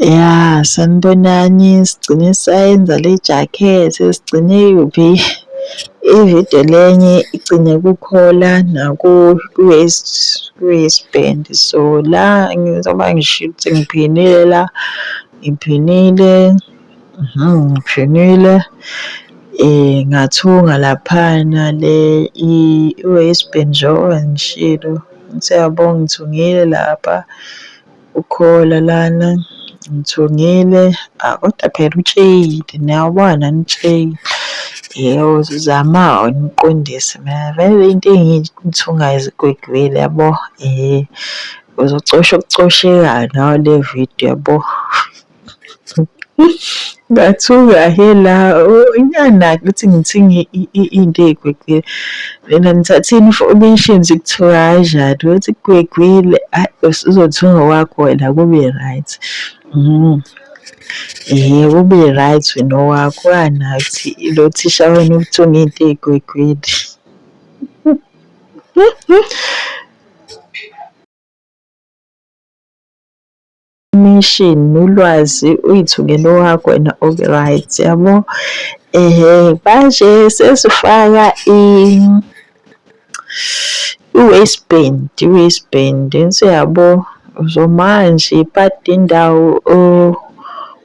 Ya, sanibonani, sigcine sayenza le jakhethi, sigcine kuphi? Ividiyo lenye igcine kukhola naku-waist, ku-waistband. So la ngizoba ngishilo ukuthi ngiphinile la, ngiphinile, ngiphinile. Ngathunga laphana le i-waistband njengoba ngishilo. Ngithi uyabo ngithungile lapha. Ukhola lana ngithungile, kodwa phela utsheyile niyawubona nani utsheyile. Yebo, zama wena uqondise mina vele into engiyithungayo zigwegwile yabo. Uzocosha okucoshekayo nawe le vidiyo yabo. Ngathuka-ke la inyanaki ukuthi ngithinge iy'nto ey'gwegwile. Nina nithathe i-information ukuthi kuthiwa kanjani ukuthi kugwegwile hhayi usuzothunga okwakho wena kube right. Kube right wena owakho unganaki ukuthi lo thisha wenu uthunga iy'nto ey'gwegwile. Mission ulwazi uyithungele owakho wena oku-right yabo. Ehhe manje sesifaka i-waistband, i-waistband yabo uzomanje ipati indawo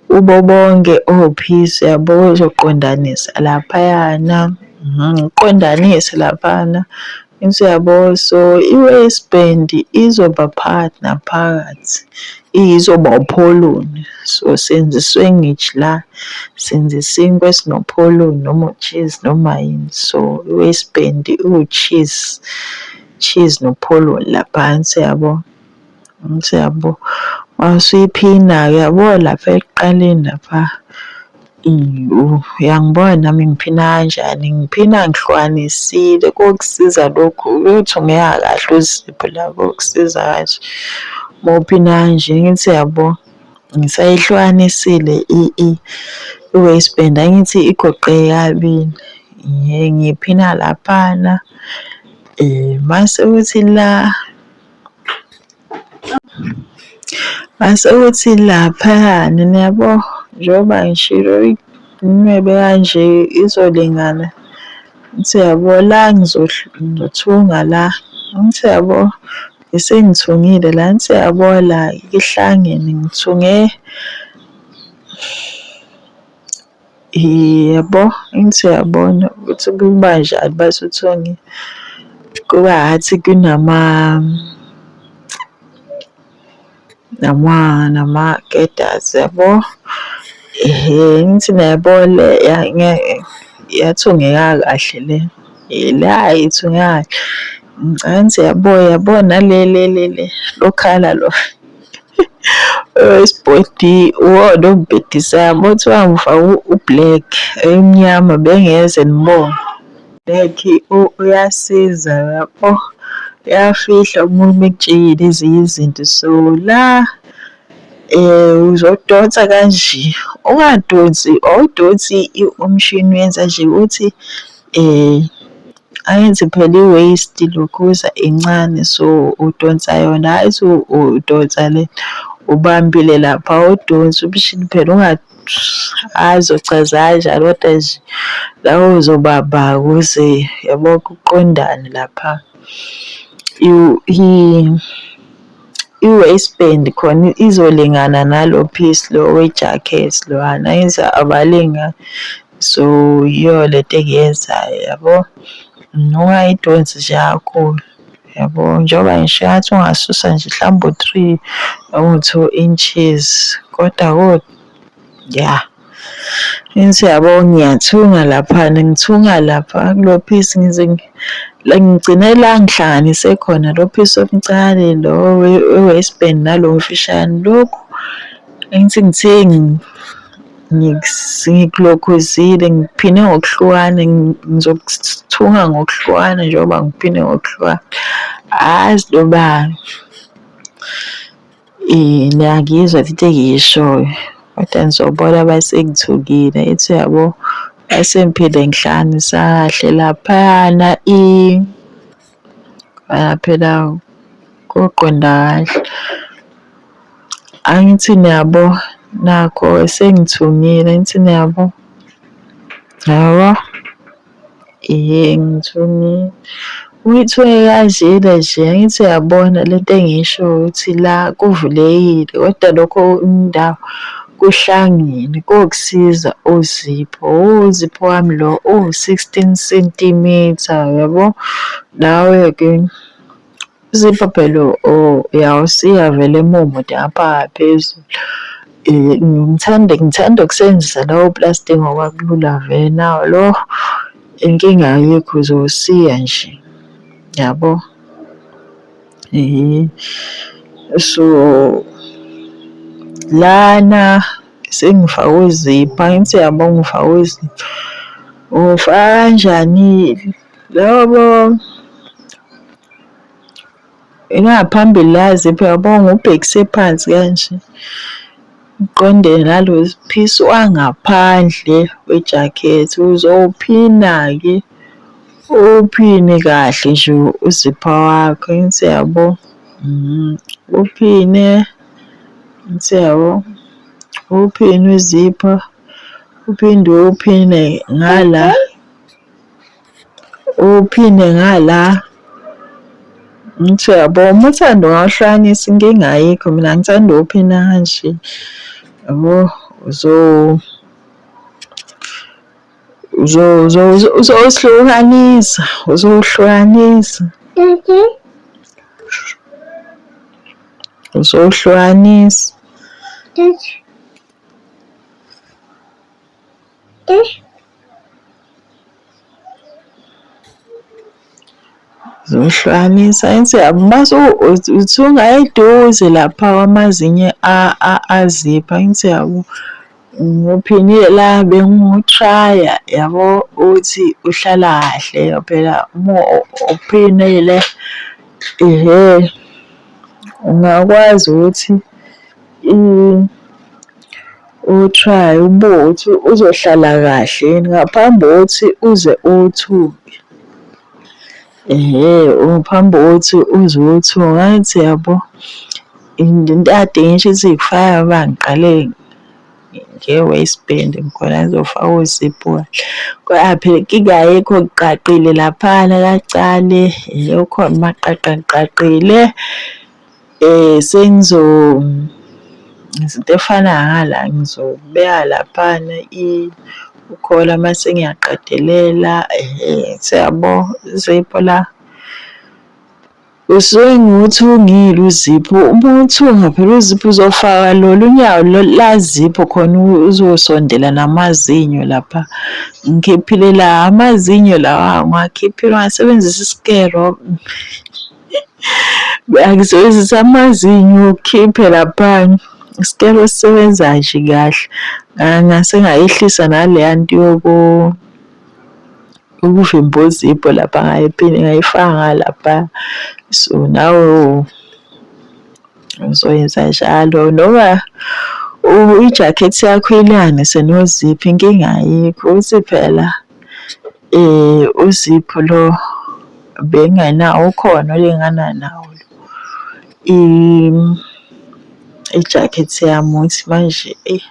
kubo bonke ophisi yabo uzoqondanisa laphayana, uqondanise laphana. Angithi uyabo, so i-waistband izoba phakathi naphakathi, izoba upholoni. So senza iswengishi la, senza isinkwa esinopholoni noma u-cheese noma yini. So i-waistband iwu-cheese, cheese nopholoni lapha, angithi uyabo. Angithi uyabo. Mawusuyiphina-ke uyabo lapha ekuqaleni lapha. Uyangibona nami ngiphina kanjani, ngiphina ngihlukanisile kokusiza lokhu uyothungeka kahle uziphu la kokusiza kanje. Uma uphina kanje ngithi uyabo ngisayihlukanisile i-waistband angithi igoqeke kabili. Ngiphina laphana mase kuthi la. Mase kuthi laphayana niyabo njengoba ngishilo inwebe kanje izolingana. Ngithi uyabo la ngizothunga la, ngithi uyabo besengithungile la, ngithi uyabo la ihlangene ngithunge. Yebo, angithi uyabona ukuthi kuba njani base uthunge kuba ngathi kunama nama-girders yabo. Ehhe, angithi niyayibona le yathungeka kahle le, la ithungeka kahle. Ngicabanga ukuthi yabo yabo nale le le le lokhala lo. Owesibhodi uwona ongibhedisayo uma kuthiwa ngifake u-black emnyama bengeze nibone. Black uyasiza yabo, uyafihla umuntu uma ekutsheyile ezinye izinto. So la uzodonsa kanje, ungadonsi, awudonsi umshini uyenza nje ukuthi Angithi phela i-waist lokhuza incane so udonsa yona hhayi ukuthi udonsa le ubambile lapha awudonsi umshini phela azochaza kanjani kodwa nje la uzobamba ukuze yabo kuqondane lapha. I-waistband khona izolingana nalo piece lo we-jacket lowana, angithi abalingani. So yiyo lento engiyenzayo yabo. Ungayidonsi nje kakhulu yabo, njengoba ngisho ngathi ungasusa nje mhlawumbe u-three noma u-two inches kodwa ya. Ngithi yabo ngiyathunga laphana ngithunga lapha kulo piece ngize ngigcine la ngihlanganise khona lo piece omncane lo we-waistband nalo omfishane. Lokhu angithi ngithe ngikulokhuzile ngiphine ngokuhlukana ngizokuthunga ngokuhlukana njengoba ngiphine ngokuhlukana. Angazi noma niyangizwa into engiyishoyo kodwa nizobona uma sengithukile. Ithi uyabo mase ngiphinde ngihlanganisa kahle laphayana phela koqonda kahle. Angithi niyabo Nakho sengithungile angithi niyabo? Yabo? Ehhe ngithungile. Uyithunge kanjena nje angithi uyabona lento engiyishoyo ukuthi la kuvulekile kodwa lokho indawo kuhlangene kokusiza uzipho. Uzipho wami lo uwu-16 centimeter yabo. Nawe-ke uzipho phela uyawusiya vele mude ngapha phezulu. Ngithanda ngithanda ukusebenzisa lawo plastiki ngoba kulula vele nawo lo inkinga ayikho uzowusiya nje yabo. So lana sengifake uziphu angithi uyabo ngifake uziphu. Uwufaka kanjani lobo ingaphambili la ziphu uyabo ngiwubhekise phansi kanje. Uqonde nalo piece wangaphandle wejakhethi uzowuphina-ke uwuphine kahle nje uzipha wakho angithi uyabo. Uphine angithi uyabo, uwuphine uzipha uphinde uwuphine ngala. Uphinde ngala ngithi uyabo uma uthanda ungawuhlukanisa inkinga ayikho mina ngithanda uwuphina kanje yabo uzowuhlukanisa uzowuhlukanisa uzowuhlukanisa. Zohlukanisa angithi mase uthunga eduze lapha kwamazinyo azipha angithi uyabo. Ngiwuphinile la bengiwuthraya yabo ukuthi uhlala kahle phela uma uphinile ehhe ungakwazi ukuthi uwuthraye ubuke ukuthi uzohlala kahle yini ngaphambi kokuthi uze uwuthuke. Ehhe, ngaphambi kokuthi uze uwuthuke angithi uyabo, into kade ngisho ithi ngifaka ngoba ngiqale nge-waist band ngikhona ngizofaka oziphu kahle. Kodwa phela inkinga ayikho ngiqaqile laphana kacane, ukhona umaqaqa ngiqaqile. Izinto efana ngala ngizobeka laphana ukhola mase ngiyaqedelela seyabo izipho la. Usuke ngiwuthungile uziphu, uma uwuthunga phela uziphu uzofaka lolu nyawo la zipho khona uzosondela namazinyo lapha. Ngikhiphile la amazinyo lawa ngiwakhiphile ngasebenzisa isikero. Angisebenzisa amazinyo ukhiphe laphana. Isikelo sisebenza nje kahle. Ngase ngayehlisa naleya nto yokuvimba ozipho lapha ngayifaka ngalapha. So nawe uzoyenza njalo noma ijakhethi yakho ilinganise nozipho inkinga ayikho. Ukuthi phela uzipho lo bengingenawo ukhona olingana nawo lo. Ijakhethi yami ukuthi manje eyi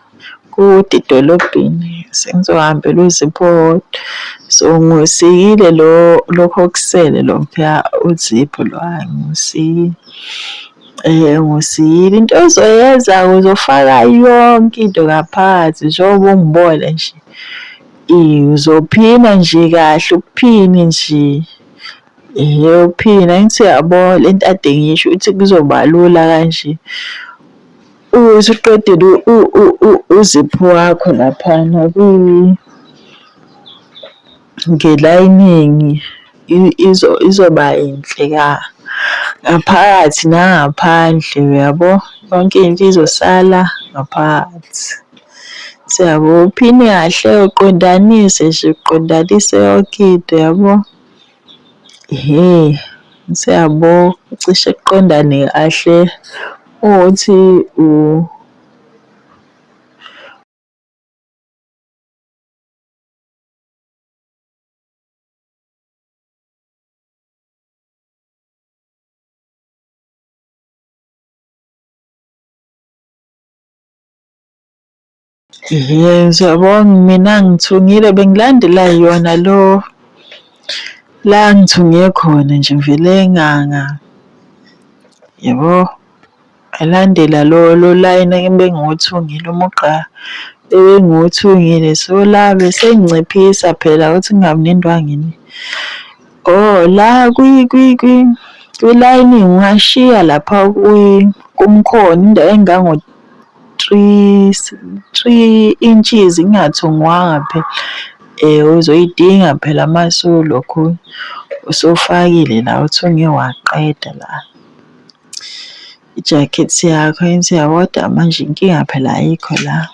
kude edolobheni sengizohambela uzipho owodwa. So ngiwusikile lo lokhu okusele lokhuya uzipho lo ngiwusikile. Ngiwusikile into ozoyenza uzofaka yonke into ngaphakathi njengoba ungibona nje. Uzophina nje kahle uphine nje. Ehhe uphine angithi uyabo le nto kade ngisho ukuthi kuzoba lula kanje. Ukuthi uqedile uziphu wakho laphana nge-lining izoba yinhle ngaphakathi nangaphandle uyabo. Yonke into izosala ngaphakathi. Siyabo, uphine kahle uqondanise nje uqondanise yonke into yabo. Ehhe, siyabo cishe kuqondane kahle ukuthi . Yebo, mina ngithungile bengilandela yona lo la ngithunge khona nje ngivele yabo, ngalandela lo layini ebengiwuthungile umugqa ebengiwuthungile. So, la bese nginciphisa phela ukuthi kungabi nendwangu . Oh, la kwi-lining ungashiya lapha kumkhono indawo engango 3, 3 inches ingathungwanga phela. Uzoyidinga phela mase ulokhu usufakile la uthunge waqeda la. Ijakhethi yakho angithi uyabo, kodwa manje inkinga phela ayikho la.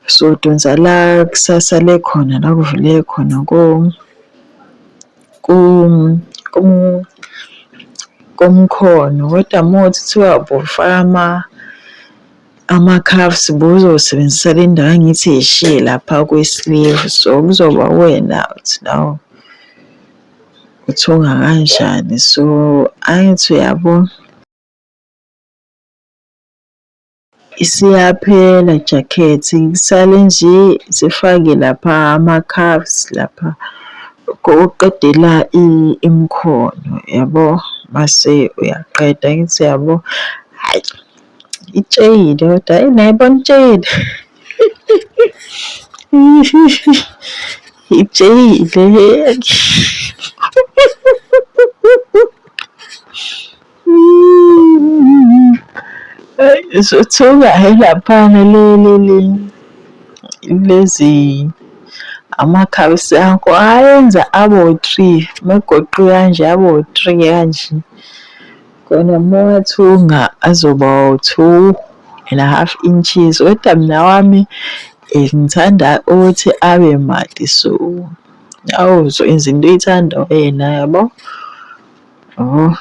Sodonsa la kusasale khona la kuvuleke khona kumkhono kodwa uma kuwukuthi kuthiwa ubufaka ama-cuffs ubuzosebenzisa le ndawo engithi yishiye lapha kwi-sleeve. So, kuzoba uwena uthi nawe uthunga kanjani. So, angithi uyabo. Isiyaphela ijakhethi kusale nje sifake lapha ama-cuffs lapha okokuqedela imikhono yabo, mase uyaqeda. Angithi uyabo, hhayi itsheyile kodwa hhayi nayibona itsheyile itsheyile. Sothuka-ke laphana lezi amakhawu akho ayenza abe u-three, uma egoqiwe kanje abe u-three kanje. Kona uma uwathunga azoba u-2.5 inches, kodwa mina awami ngithanda ukuthi abe made so, nawe uzoyenza into oyithanda wena yabo. Oh,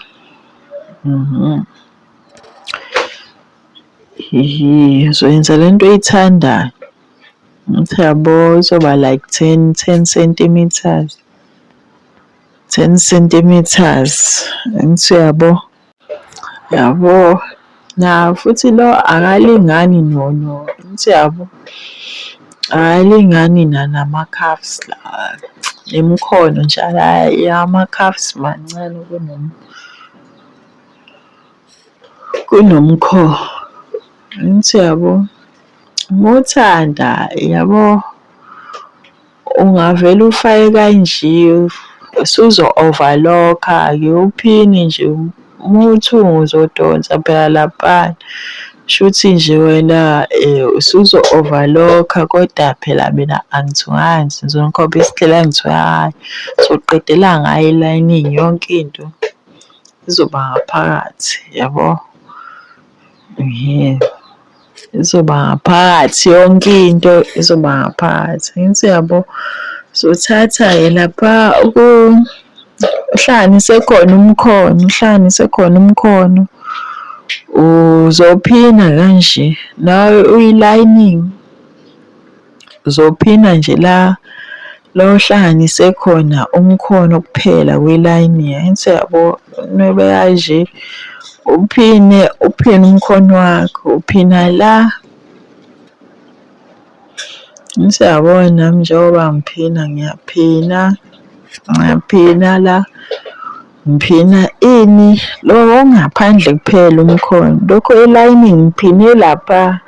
Uzoyenza le nto oyithandayo. Ngithi yabo izoba like 10, 10 centimeters, 10 centimeters. Angithi uyabo? Yabo. Na futhi lo akalingani angithi uyabo? Akalingani nama-cuffs la, nemikhono nje ama-cuffs mancane kunomkhono. Angithi uyabo? Uma uthanda yabo, ungavele ufake kanje usuzo-overlock-a-ke uphine nje uma uthunga uzodonsa phela laphana. Shuthi nje wena usuzo-overlock-a kodwa phela mina angithunganga nje ngizonikhombisa indlela engithunga ngayo. Soqedela ngayo i-lining yonke into izoba ngaphakathi yabo. Ehhe, izoba ngaphakathi yonke into izoba ngaphakathi. Angithi uyabo? Sothatha-ke lapha uhlanganise khona umkhono, uhlanganise khona umkhono. Uzophina kanje nawe uyi-lining, uzophina nje la la ohlanganise khona umkhono kuphela kwi-lining. Angithi uyabo? Unwebe kanje uphine, uphine umkhono wakho, uphina la. Angithi uyabona nami njengoba ngiphina ngiyaphina, ngiyaphina la, ngiphina ini lo ongaphandle kuphela umkhono. Lokhu e-lining ngiphine lapha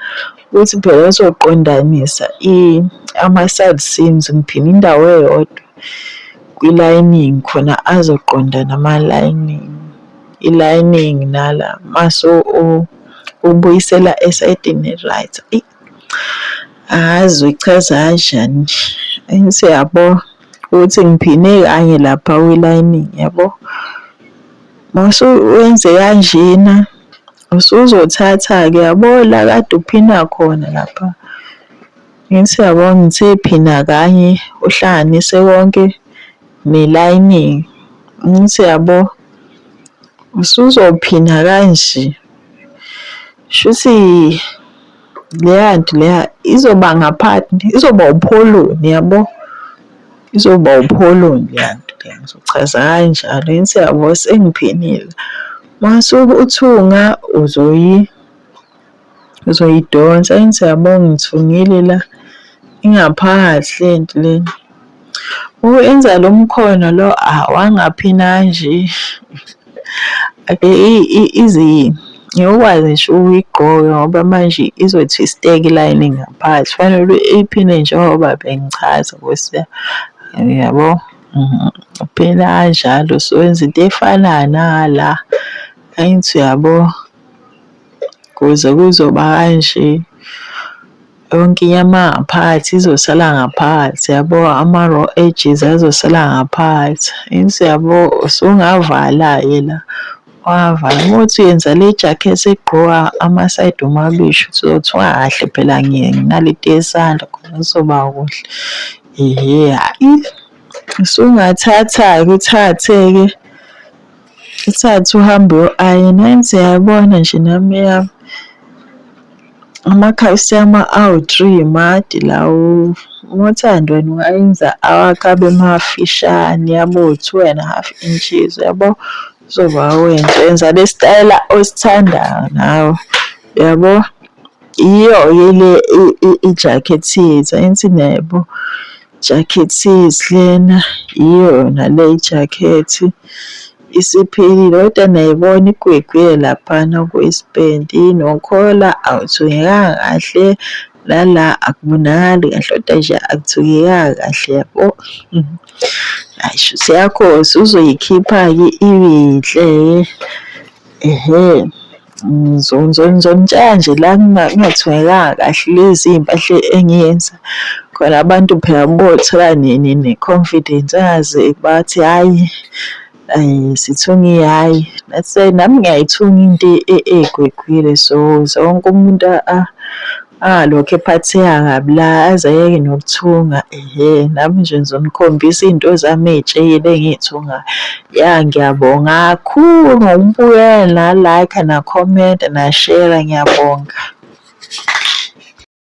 ukuthi phela uzoqondanisa ama-side seams, ngiphina indawo eyodwa kwi-lining khona azoqondana ama-lining, i-lining nala mase ubuyisela esayidini eli-right. Eyi, angazi uyichaza kanjani nje. Angithi uyabo ukuthi ngiphine kanye lapha kwi-lining yabo. Mase wenze kanjena usuzothatha-ke yabo la kade uphina khona lapha. Ngithi uyabo ngithe phina kanye uhlanganise konke ne-lining. Ngithi uyabo usuzophina kanje. Shuthi leya nto leya izoba ngaphansi, izoba upholoni yabo. Izoba upholoni leya nto leya, ngizochaza kanjalo. Ngithi uyabo sengiphinile. Mase uthunga Uzoyidonsa angithi uyabo ngithungile la, ingaphakathi lento lena. Uyenza lo mkhono lo awangaphina kanje. Ize ngeke ukwazi ngisho ukuyigqoka ngoba manje izothwisteka i-lining ngaphakathi. Kufanele uyiphine njengoba bengichaza nkosi yami, uyabo? Uphina kanjalo so wenza into efanayo nangala, angithi uyabo? Kuze kuzoba kanje. Yonke inyama yangaphakathi izosala ngaphakathi yabo, ama-raw edges azosala ngaphakathi. Angithi uyabo, usungavala-ke la, wavala. Uma kuwukuthi uyenza le jakhethi egqokwa amasayidi omabili shuthi uzothunga kahle phela ngenaliti yesandla khona kuzoba kuhle. Ehhe, hhayi usungathatha-ke uthathe-ke, uthathe uhambe uyo-ayina. Angithi uyayibona nje nami eyami. Amakhasitama awu-three made lawo. Uma uthanda wena ungayenza awakho abe mafishane yabo, two and half inches uyabo. Kuzoba wenza, wenza le sitayela osithandayo nawe, uyabo. Iyo-ke le ijakhethi yethu, angithi niyayibona? Ijakhethi yethu lena, iyo yona le ijakhethi isiphelile kodwa niyayibona igwegwile laphana ku-waistband, nokhola awuthungekanga kahle, nala akubonakali kahle kodwa nje akuthungekanga kahle yabo. Hhayi shuthi yakho usuzoyikhipha-ke ibe yinhle-ke. Ehhe, ngizonitshela nje la kungathungekanga kahle lezi iy'mpahla engiyenza khona abantu phela bothola ne-confidence angaze bathi hhayi sithunga ihhayi. Nami ngiyayithunga into ey'gwegwile so wonke umuntu angalokhu ephatheka kabi la aze ayeke nokuthunga ehhe. Nami nje ngizonikhombisa iy'nto zami ey'tshekile engiy'thungayo. Ya ngiyabonga kakhulu ngokubukela na-like-a, na-comment-a, na-share-a ngiyabonga.